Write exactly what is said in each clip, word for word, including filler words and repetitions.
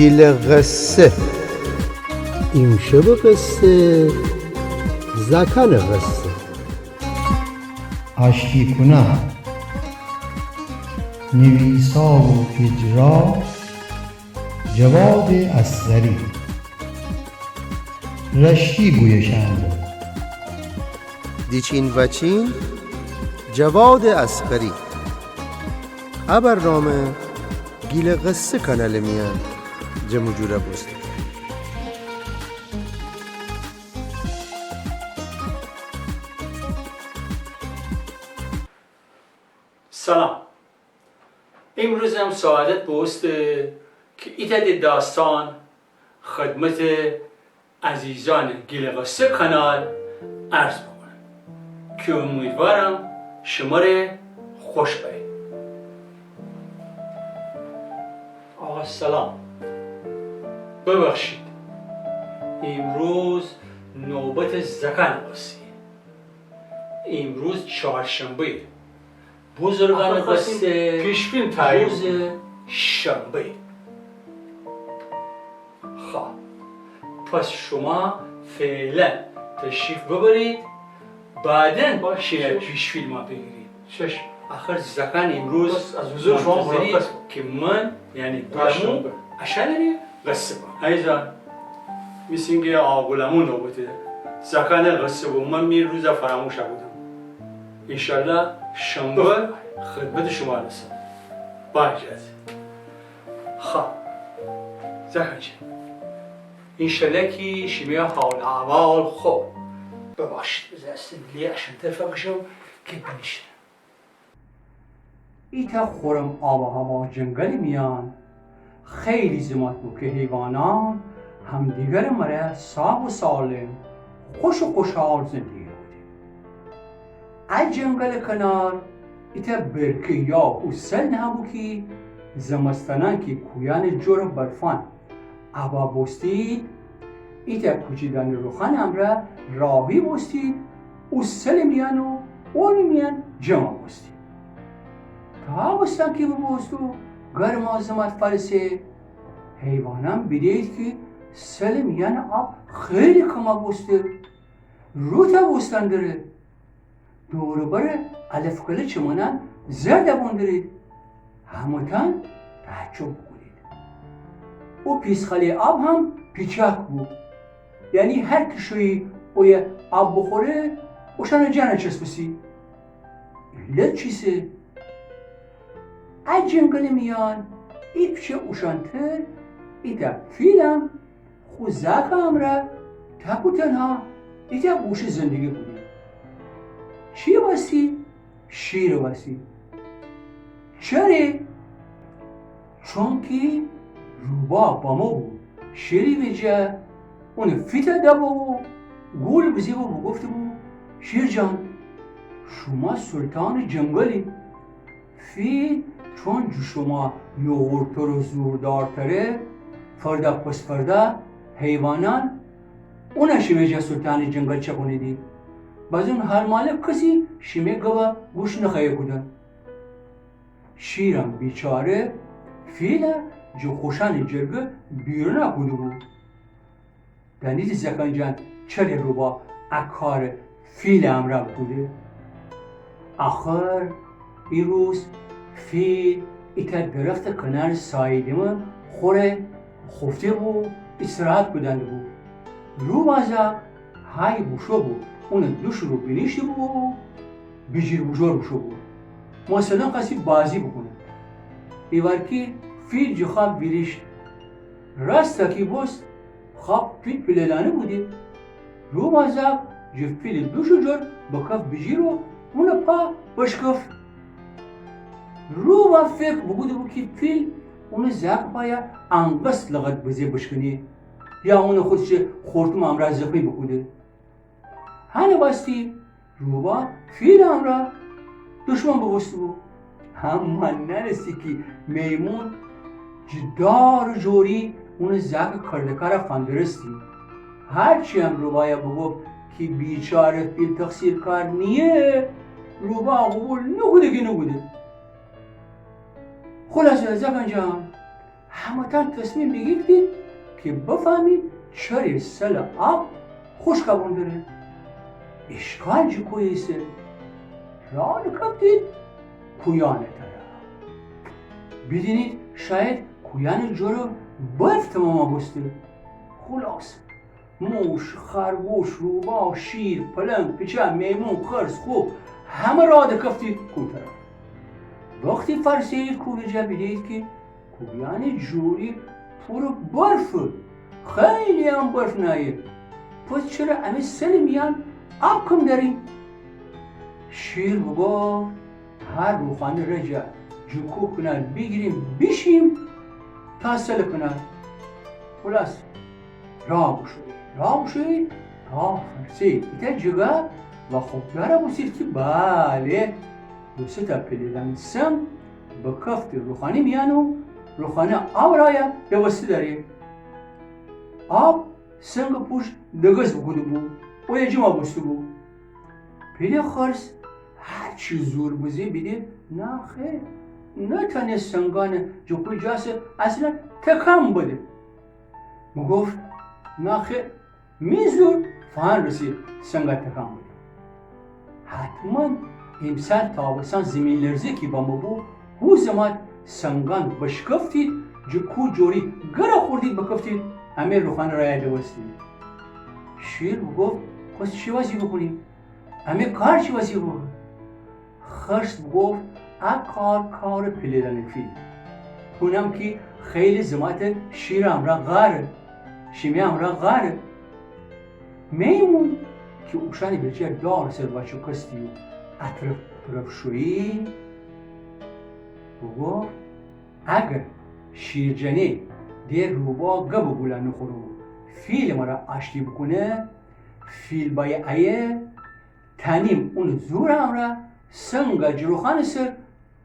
گیلٚ قصه. ایمشبٚ قصه، زأکأنٚ قصه. آشتی کونأن. نویسا و اجرا، جواد اصغری. رشتی گویشأن. دیچین وأچین، جواد اصغری. ا برنامه گیلٚ قصه کانالٚ میأن جمع و جور بوسته. سلام. ایمروزم سعادت بوسته کی ایتأ داستأن خدمتٚ عزیزأنٚ گیلٚ قصه کانال عرض بوکونم کی اومیدوارم شمره خوش بأیه. آقا سلام. ببخشید، ایمروز نوبتٚ زأکأنٚ قصه‌یه. ایمروز چارشنبه‌یه. بزرگأنٚ قصه پیش‌فیلم تهیه بوکونیم. روزٚ شنبه‌یه. خب، پس شما فعلاً تشریف ببرید، بعداً شیمی پیش‌فیلمَ بیگیرید. چشم. آخر زأکأن ایمروز منتظرید کی من، یعنی گولمو، اشأنٚره قصه بگم. عزیزأن، مثل اینکه آقا گولمو نوبته زأکأنٚره قصه بگه، من می روزَ فراموش کودم. انشاءالله شنبه خدمتٚ شما رسم. با اجازه. خب، زأکأن جان، انشاءالله کی شیمی حال احوال خوبه. ببخشید، بزه صندلی اشأن‌تر فکشم کی بنیشینم. ایتأ خورم آب و هوا جنگلٚ میأن خیلی زیمات بو کی حیوانأن همدیگرٚ مره ساغ و سالم، خوش و خوشحال زندگی کودید. ا جنگلٚ کنار ایتأ برکه یا او سل نهه بو کی زمستأنأن کی کویأنٚ جور برفأن آبا بوستید، ایتأ کوچیدأنٚ روخأنٚ امرأ راهی بوستید، او سلٚ میأن و اونٚ میأن جمع بوستید. تابستأن کی بوبوست و گرما زیمات فأرسه، حیوانأن بیده‌یید کی سلٚ میأنٚ آب خیلی کما بوسته، روتأ بوستن دره. دور و برٚ الف‌کلٚ چمنأن زرد بون درید. همه‌تأن تعجب بوکودید. او پیسخالٚ آب هم پیچاک بو. یعنی هر کی شویی اویه آب بوخوره، اوشأنٚ جانَ چسبسی. علت چیسه؟ ا جنگلٚ میأن ایپچه اوشأن‌تر ایتأ فیلم خو زأکٚ امرأ تک و تنها ایتأ گوشه زندگی کودید. چی وستی؟ شیرٚ وستی. چره؟ چونکی روبا بمو بو. شیری ویجه اونٚ فیتأ دبو و گول بزه بو، بوگفته‌بو: شیر جان، شوما سلطانٚ جنگلید. فیل چون جٚه شوما نوغورتر و زوردارتره، فردا پس فردا حیوانأن اونَ شیمی جا سلطانٚ جنگل چأکونیدی. بازین هر مهله کسی شیمی گبَ گوش نخوأیه کودن. شیرم بیچاره فیلَ جٚه خوشأنٚ جرگه بیرون کوده‌بو. دأنیدی زأکأن جان چره روبا ا کارَ فیلٚ امرأ بوکوده. آخر ایروز فیل ایتأ درختٚ کنارٚ سایه دیمه خوره خوفته‌بو، ایستراحت کودن دیبو. روبا زاک های بوشو بو، اونٚ دوشٚ رو بینیشته بو، بیجیر بوجور بوشو بو. مثلاً خوأستی بازی بوکونه. ایوارکی فیل جٚه خواب ویریشت. راستا کی بوست، خواب پیل پیله‌لأنه بوده. روبا زاک جٚه فیلٚ دوشٚ جور بکف بیجیر و اونٚ پا بشکفت. روبا فکر بوکوده‌بو کی پیل اونٚ زاکٚ پایَ انقدر لغت بزه بشکنه یا اونَ خودشٚ خورتومٚ امرأ زخمی بوکوده. هنٚ وستی روبا فیلٚ امرأ دوشمن بوبوسته‌بو. اما نأنستی کی میمون جٚه دارٚ جوری اونٚ زاکٚ کرده‌کارَ فندرستی. هرچی هم روبایَ بوگفت کی بیچاره فیل تقصیرکار نییه، روبا قوبیل نوکوده کی نوکوده. خلاصه زأکأن جان، همه‌تان تصمیم بیگیفتید کی بفهمید چره سل آب خوشکَ بون دره. اشکال جه کویه ایسه؟ راه دکفتید کویانٚ طرف. بیدینید شاید کویانٚ جور برف تمامَ بوسته. خلاصه موش، خرگوش، روباه، شیر، پلنگ، پیچه، میمون، خرس، خوک، همه راه دکفتید کو طرف. وختی فأرسه‌یید کو ویجه بیده‌یید کی کویانٚ جوری پورٚ برفه، خیلی هم برف نأیه. پس چره امی سلٚ میأن آب کم دأریم؟ شیر بوگفت هر روخانه رجه جه کو کنار بیگیریم بیشیم تا سلٚ کنار. خلاصه راه بوشویید، راه بوشویید تا فأرسه‌یید ایتأ جیگا و خبردار بوسید کی بله، دو سه تا پیله‌دانه سنگ بکفته روخانه میأن و روخانه آب رایَ دوسته دأره. آب سنگٚ پوشت دگز بوکوده‌بو، اویه جمَ بوسته‌بو. پیله خرس هرچی زور بزه بیده ناخیر، نتأنه سنگأنَ جه کویه جاسه اصلاً تکان بده. بوگفت ناخیر، می زور فنرسه سنگَ تکان بدم. حتماً ایمسال تابستان زیمین‌لرزه کی بمو بو، هو زمات سنگأن بشکفتید، جه کو جوری گره خوردید بکفتید، امی روخانه رایَ دوستید. شیر بوگفت پس چی وأسی بوکونیم؟ امی کار چی وأسی بو؟ خرس بوگفت ا کار کارٚ پیله‌دانه فیل. هونم کی خیلی زمات شیرٚ امرأ غاره، شیمی امرأ غاره. میمون کی اوشأنٚ بیجه دارٚ سر وأچوکستی و اطرف اطرف شویی بوگفت اگر شیرجنه ده روباه گبٚ گولأنٚ خورو فیلٚ مرأ آشتی بوکونه، فیل بأیه ایه تأنیم اونٚ زورٚ امرأ سنگَ جه روخانٚ سر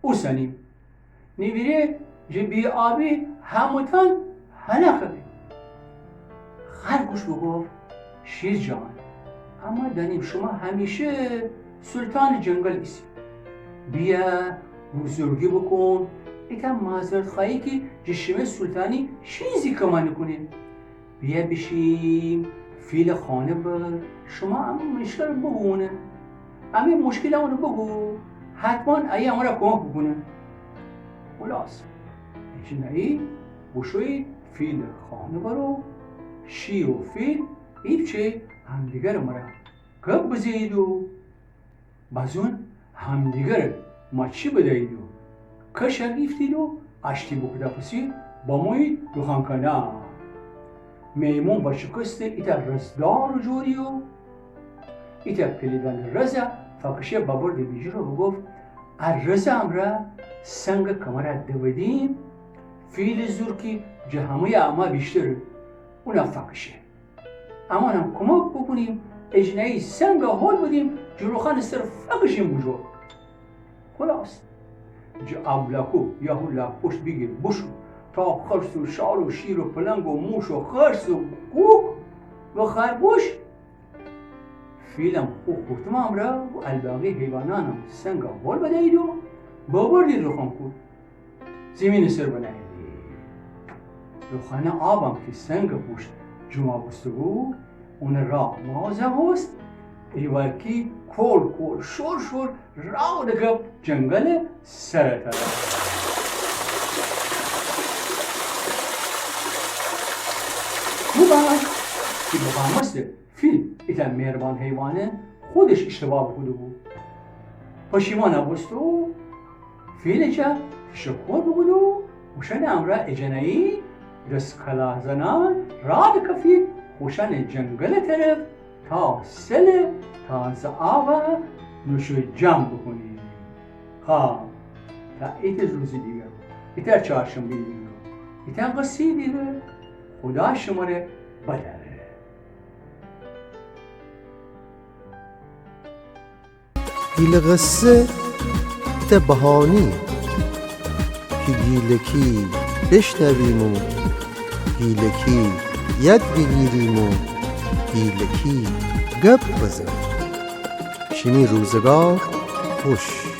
اوسنیم. نیویره جه بی‌آبی همه‌تأن هلاکَ بیم. خرگوش بوگفت شیر جان، اما دأنیم شوما همیشه سلطانٚ جنگل ایسی. بیه بزرگی بوکون، ایتأ معذرت‌خوأیی کی جه شیمی سلطانی چیزی کمَ نیکونه. بیه بیشیم فیلٚ خانه بر، شوما امی مشکلَ بوگو اونه. امی مشکلَ اونه بوگو، حتماً ایه امرأ کمک بوکونه. خلاصه ایچینه‌یی بوشویید فیلٚ خانه بر و شیر و فیل ایپچه همدیگرٚ مرأ گب بزه‌یید و بازون همدیگرَ ماچی بدیید و کشَ گیفتید و آشتی بوکوده پسی بمویید روخان کنار. میمون وأچوکسته ایتأ رزدارٚ جوری و ایتأ پیله‌دانه رزَ فأکشه ببرده بیجیر و بوگفت ا رزٚ امرأ سنگٚ کمرَ دودیم، فیلٚ زور کی جه همه‌یٚ اَمأ ویشتره، اونَ فأکشه. امانم کمک بوکونیم، ایجنه‌یی سنگَ هول بدیم، جه روخانٚ سر فأکشیم بوجور. خلاصه جه ابلکو یا هو لاک‌پشت بیگیر بوشو، تا خرس و شار و شیر و پلنگ و موش و خرس و خوک و خرگوش، فیلم خو خورتومٚ امرأ و الباقی حیوانأنم سنگَ هول بدیید و ببردید روخانٚ کور. زیمینٚ سر بنهییدی. روخانٚ آبم کی سنگٚ پوشت جمَ بوسته‌بو، اونٚ راه وازَ بوست، ایوار کی کول کول شور شور راه دکفت جنگلٚ سرٚ طرف. خوبه کی بفهمسته فیل ایتأ مهربان حیوانه، خودش اشتباه بوکوده‌بو. پشیمانَ بوسته و فیلٚ جا تشکر بوکوده و اوشأنٚ امرأ ایجنه‌یی دس کلا زنأن راه دکفید خوشأنٚ جنگلٚ طرف تا سلٚ تازه آبَ نوش و جان بوکونید. ها، تا ایتأ روزٚ دیگر، ایتأ چارشنبه‌یٚ دیگر، ایتأ قصه‌یٚ دیگر، خودا شمره بدأره. گیلٚ قصه ایتأ بهانه‌یه کی گیلکی بشنویم و گیلکی یاد بیگیریم و گیلکی گپ بزنیم. شیمی روزگار خوش.